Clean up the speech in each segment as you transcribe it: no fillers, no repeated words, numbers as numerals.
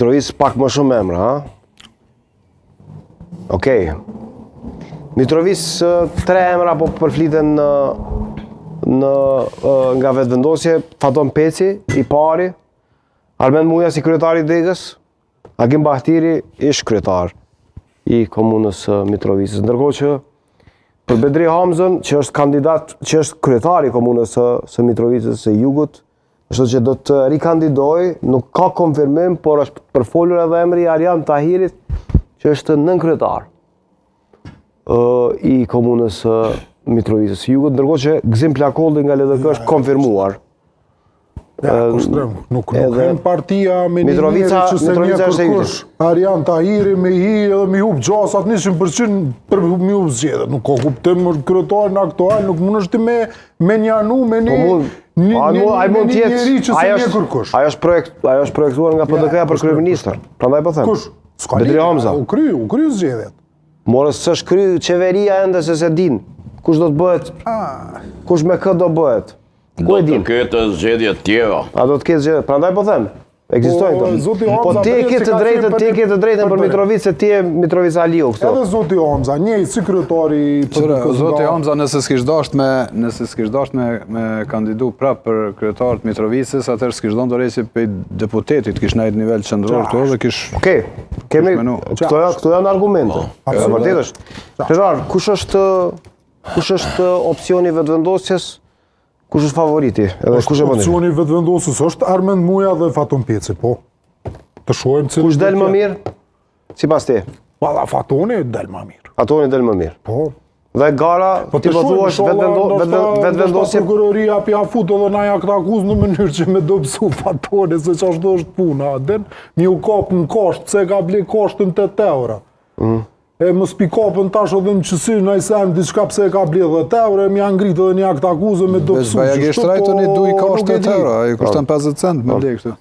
Mitrovicë pak më shumë emra, ha? Okej. Mitrovicë tre emra po përfliten në në nga Vetëvendosje, Faton Peci i pari, Armend Muja si kryetar i degës, Agim Bahtiri ish kryetar i komunës së Mitrovicës. Ndërkohë që për Bedri Hamzën, që është kandidat, që është kryetar i komunës së, së Mitrovicës së Jugut, Kështu që do të rikandidojë, nuk ka konfirmim, por është përfolur edhe emri i Arian Tahirit, që është nënkryetar i komunës së Mitrovicës së Jugut, ndërkohë që Gëzim Plakolli nga LDK është konfirmuar. Ja, kushtrim, nuk nuk hen partia me një njeri që s'e njeh kërkush, Arian Tahiri me hi edhe me hup gjasat 100% për me hup zgjedhjet. Nuk ka kuptim kryetarin aktual, nuk mundesh ti me me një anu, me një... Po Një, ai një, ai mund të jetë njeri që s'e njeh kërkush. Ajo është projekt, ajo është projektuar nga PDK-ja për kryeministër. Prandaj po them. Kush? S'ka Bedri Hamza. U kry, u kry zgjedhjet. More s'është kry qeveria ende se s'e din. Kush do të bëhet? Ah. Kush me kë do bëhet? Ku e din? Do të ketë zgjedhje të tjera. A do të ketë zgjedhje? Prandaj po them. Ekzistojnë po, këto. Po ti e ke të drejtën, ti e ke të drejtën për Mitrovicë se ti je Mitrovicaliu këtu. Edhe zoti Hamza, njëjtë si kryetari i PDK-së. Zoti Hamza nëse s'kish dasht me nëse s'kish dasht me me kandidu prap për kryetar të Mitrovicës, atëherë s'kish dhënë dorëheqje prej deputetit, kish nejt nivel qendror këtu dhe kish Okej. Kemi këto janë këto janë argumente. Po, e vërtetë është. Krenar, kush është kush është opsioni i Vetëvendosjes? Kush është favoriti? Edhe kush e bën? Opsioni i Vetëvendosjes është Armend Muja dhe Faton Peci, po. Të shohim cili. Kush del më mirë? Sipas teje. Valla Fatoni del më mirë. Fatoni del më mirë. Po. Dhe gara, po ti po thua është Vetëvendosje prokuroria po ja fut edhe naj aktakuzë në mënyrë që me dobësu Fatonin se qashtu është puna, a din, me ju kap në kosht, pse ka ble koshtën 8 euro. Mm. E mos pi kapën tash edhe në qësi në i sen diçka pse e ka ble 10 euro e m'ja ngrit edhe një aktakuzë me dobësu. Veç bajagi shtrajt tani duj po, kosht 8 euro, ai kushton 50 cent me po. ble kështu.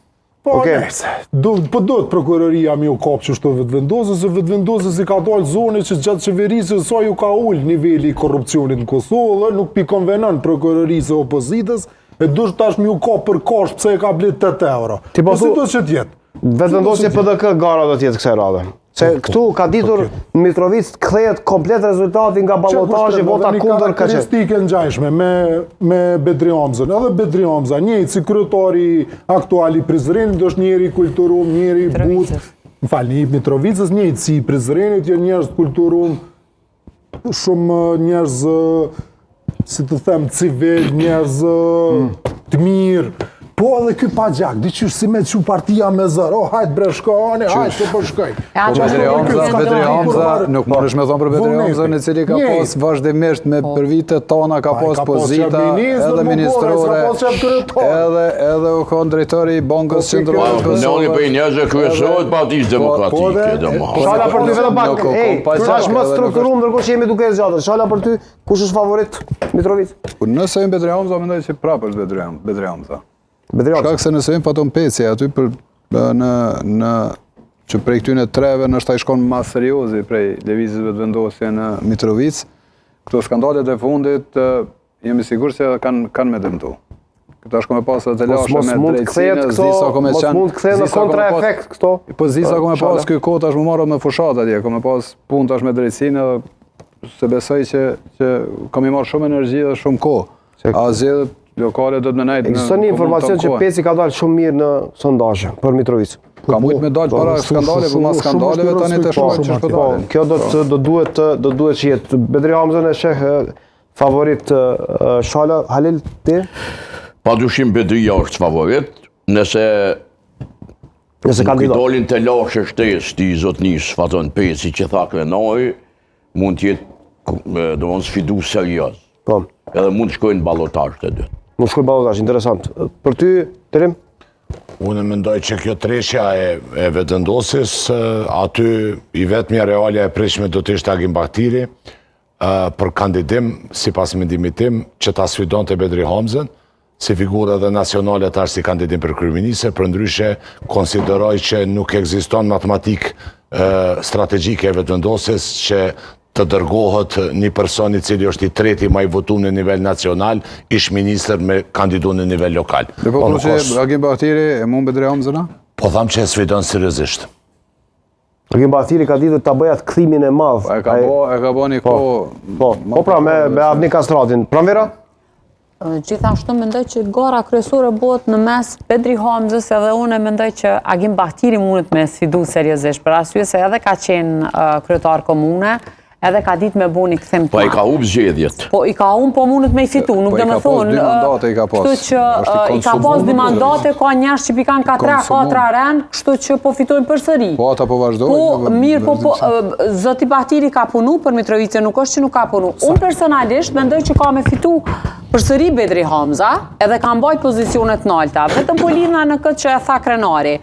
Po, okay. nejse, do, po duhet prokuroria me ju kap qështu Vetëvendosjes, se Vetëvendosjes i ka dalë zoni që gjatë qeverisjes saj ju ka ul niveli i korrupsionit në Kosovë dhe nuk pi konvenon prokurorisë e opozitës, e duhet tash me ju kap për kosht pse e ka ble 8 euro. Ti po, po si do që t'jetë? Vetëvendosje PDK gara do t'jetë kësaj radhe. Se po, këtu ka ditur në Mitrovicë të kthehet komplet rezultati nga balotazhi, vota kundër ka qenë. Karakteristike ngjashme me me Bedri Hamzën. Edhe Bedri Hamza, njëjtë si kryetari aktual i Prizrenit, është njeri i kulturum, njeri i butë. Më falni, i Mitrovicës, njëjtë si i Prizrenit, janë njerëz të kulturum, shumë njerëz si të them civil, njerëz mm. të mirë. Po edhe ky pa gjak, diqysh si me çu partia me zor, oh, hajt bre shkoni, hajt të po shkoj. Po Bedri Hamza, Bedri Hamza, nuk mundesh me thonë për Bedri Hamza, i cili ka pas vazhdimisht me po. për vite tona ka pas pozita edhe ministrore, edhe edhe u kon drejtori i Bankës po, Qendrore të Kosovës. Njëri prej njerëzve kryesorë të Partisë Demokratike, domethënë. Shala për ty vetëm pak. Ej, tash më strukturum ndërkohë që jemi duke e zgjatur. Shala për ty, kush është favorit Mitrovicë? Po nëse hyn Bedri Hamza, mendoj se prapë është Bedri Hamza. Bedri Hamza. Bedri Hamza. Shkak se nëse hyn Faton Peci aty për në në që prej këtyne treve ndoshta i shkon ma seriozi prej lëvizjes Vetëvendosje në Mitrovicë. Këto skandalet e fundit Jemi sigurt se edhe kanë kanë me dëmtu. Këta shko me pas edhe telashe me drejtsinë, s'di sa ko me qenë. Mos mund të kthehen në kontraefekt këto. Po s'di sa ko me pas ky kohë tash me marrë me fushat atje, ko me pas punë tash me drejtsinë edhe se besoj që që ka me marrë shumë energji dhe shumë kohë. A zgjedhjet lokale do të më nejtë Ekziston një informacion që Peci ka dalë shumë mirë në sondazhe për Mitrovicë. Ka mujt me dalë para skandaleve, po mas skandaleve tani të shohim ç'është po dalin. Kjo do të do duhet të do duhet që jetë Bedri Hamzën e sheh Favorit Shala, Halil, ti? Pa dyshim Bedria është favorit, nëse Nëse nuk i dolin telashe shtesë ti zotnisë Faton Peci që tha Krenari, mund të jetë domethënë sfidues serioz. Po. Edhe mund të shkojnë balotazh të dy. Mund të shkojnë balotazh, interesant. Për ty, Terim? Unë mendoj që kjo treshja e, e Vetëvendosjes, aty i vetmja realja e pritshme do të ishte Agim Bahtiri, për kandidim, sipas mendimit tim, që ta sfidonte Bedri Hamzën, si figurë edhe nacionale tash si kandidim për kryeministër, përndryshe konsideroj që nuk ekziston matematikë strategjike e Vetëvendosjes që të dërgohet një person i cili është i treti ma i votum në nivel nacional, ish ministër me kandidu në nivel lokal. Dhe po, po që Agim Bahtiri e mund Bedri Hamzën, a? Po tham që e sfidon seriozisht. Agim Bahtiri ka ditur ta bëjë atë kthimin e madh. Po, e ka bo, e ka bo një po, kohë... Po, po pra me, me Avni Kastratin. Pranvera? Gjithashtu mendoj që gara kryesore bëhet në mes Bedri Hamzës edhe unë mendoj që Agim Bahtiri mundet me sfidu seriozisht, për arsye se edhe ka qenë kryetar komune, edhe ka ditë me bo një kthim Po i ka hup zgjedhjet. Po i ka hup, po mundet me i fitu, nuk po do me thonë. Po i ka pas dy mandate i ka pas. Kështu që i ka pas dy mandate, ka njerëz që pi kanë ka tre, katra rend, kështu që po fitojnë përsëri. Po ata po vazhdojnë. Po mirë, po po zoti Bahtiri ka punu për Mitrovicën, nuk është që nuk ka punu. Unë personalisht mendoj që ka me fitu përsëri Bedri Hamza, edhe ka mbajt pozicione të nalta. Vetëm po lidhna në këtë që e tha Krenari.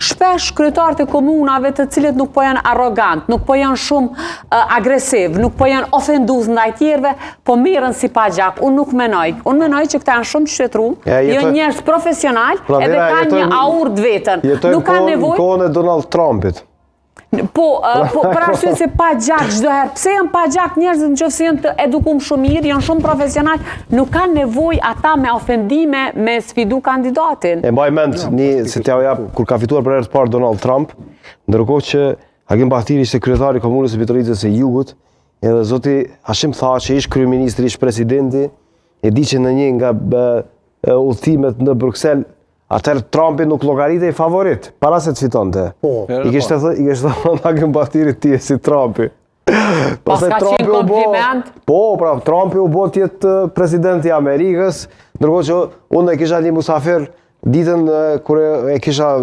Shpesh kryetarët e komunave të cilët nuk po janë arrogant, nuk po janë shumë agresiv, nuk po janë ofendues ndaj tjerëve, po merren si pa gjak. Unë nuk menoj. Unë menoj që këta janë shumë të qytetërum, janë njerëz profesional, pra, edhe kanë një aurë të vetën. Nuk kanë nevojë. Kohën e Donald Trumpit. Po, po për arsye se pa gjak çdo herë. Pse janë pa gjak njerëzit në qoftë se janë të edukum shumë mirë, janë shumë profesional, nuk kanë nevojë ata me ofendime me sfidu kandidatin. E mbaj mend një se t'jau jap kur ka fituar për herë të parë Donald Trump, ndërkohë që Agim Bahtiri ishte kryetari i komunës së Mitrovicës së Jugut, edhe zoti Hashim Thaçi, ish kryeministri, ish presidenti, e di që në një nga udhëtimet në Bruksel Atëherë Trumpi nuk llogaritej favorit, para se të fitonte. Po. I kishte thënë, i kishte thënë Agim Bahtirit ti je si Trumpi. Pastaj Trumpi u bë. Po, pra Trumpi u bë të jetë presidenti i Amerikës, ndërkohë që unë e kisha një musafir ditën kur e kisha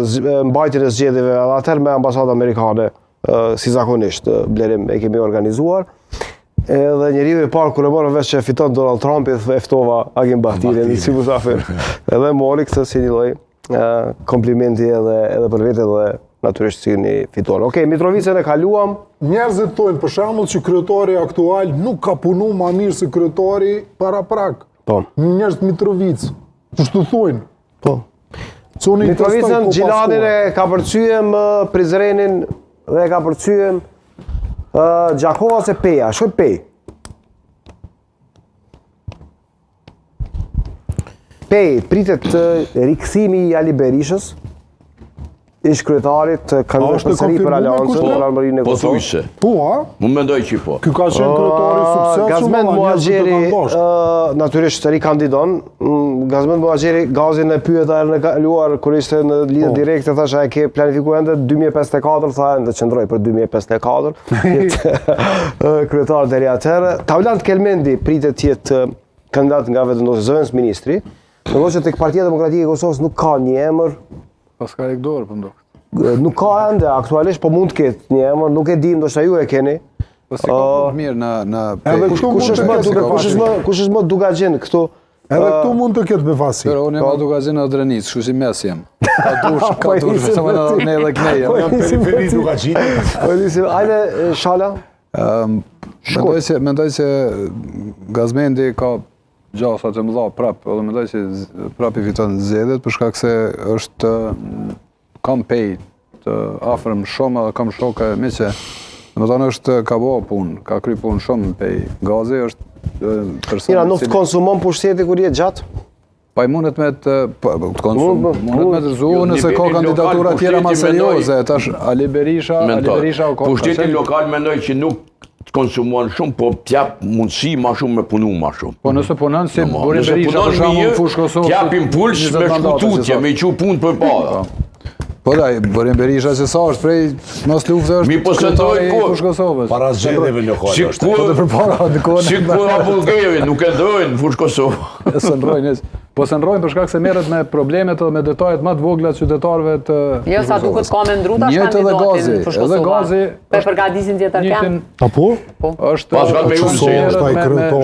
mbajtjen e zgjedhjeve edhe atëherë me ambasadën amerikane, si zakonisht, Blerim e kemi organizuar. Edhe njeriu i parë kur e morën vesh që fiton Donald Trumpi, e ftova Agim Bahtirin si musafir. Edhe mori këtë si një lloj komplimenti edhe edhe për vete dhe natyrisht si një fitore. Okej, Mitrovicën e kaluam. Njerëzit thonë për shembull që kryetari aktual nuk ka punu ma mirë se kryetari paraprak. Po. Njerëzit Mitrovicë. Kështu thonë? Po. Mitrovicën, Gjilanin e kapërcyem, Prizrenin dhe e kapërcyem Gjakova ose Peja, shkoj Pejë. Pejë, pritet rikthimi i Ali Berishës, ish kryetarit të kandidat përsëri për Aleancën për Ardhmërinë e po Kosovës. Pothuajse. Po, a? Unë mendoj që po. Ky ka qenë kryetari i suksesshëm, Gazmend Muhaxheri natyrisht rikandidon. Mm, Gazmend Muhaxheri Gazin e pyeta herën e kaluar kur ishte në lidhje po. direkte thashë a e ke planifikuar ende 2054 tha ende qëndroj për 2054. Kryetar deri atëherë. Taulant Kelmendi pritet të jetë kandidat nga Vetëvendosja zëvendësministri. Ndërkohë që tek Partia Demokratike e Kosovës nuk ka një emër, Paska hek dorë, po m'duket. Nuk ka ende, aktualisht, po mund të ketë një emër, nuk e dim, ndoshta ju e keni. Po si ka punë mirë në në Edhe kush, kush është më duke, kush është më kush është më Dukagjin këtu? Edhe këtu mund të ketë befasi. Pero unë jam po. Dukagjin në Drenicë, kështu si mes jam. Ka dush, ka po dush, vetëm në ne edhe kënej. Po jam periferi Dukagjin. Po nisim, hajde Shala. Ëm, mendoj se mendoj se Gazmendi ka gjasa të mëdha prap, edhe mendoj se prap i fiton zgjedhjet për shkak se është kam Pejë të afërm shumë edhe kam shokë e miqe. Domethënë është ka bo punë, ka kry punë shumë në Pejë. Gazi është person. Mira, nuk të konsumon pushteti kur je gjatë? Pa i mundet me të, po, po, të konsum, mundet me të rrëzu jo, nëse ka kandidatura tjera ma serioze, tash Ali Berisha, Ali Berisha u Pushteti lokal mendoj që nuk të konsumon shumë, po t'jap mundësi ma shumë me punu ma shumë. Po nëse punon si Burim Berisha për shembull në Fushë Kosovë. T'jap impuls me shku tutje, me i çu punë përpara. Po. Po da, Burim Berisha që sa është prej mos lufte është Mi po se kryetari i Fushë Kosovës. Para zgjedhjeve lokale si është. Kur, po të përpara në kohën. Si kur Abullgeri nuk e ndrojnë në Fushë Kosovë. S'e ndrojnë. Po s'e ndrojnë për shkak se merret me problemet dhe me detajet më të vogla të qytetarëve të Jo, sa duket ka me ndru tash kandidatin në Fushë Kosovë. Edhe Gazi. Po përgatisin tjetër kënd. Apo? Po. Është Pas me ju është ai kryetar.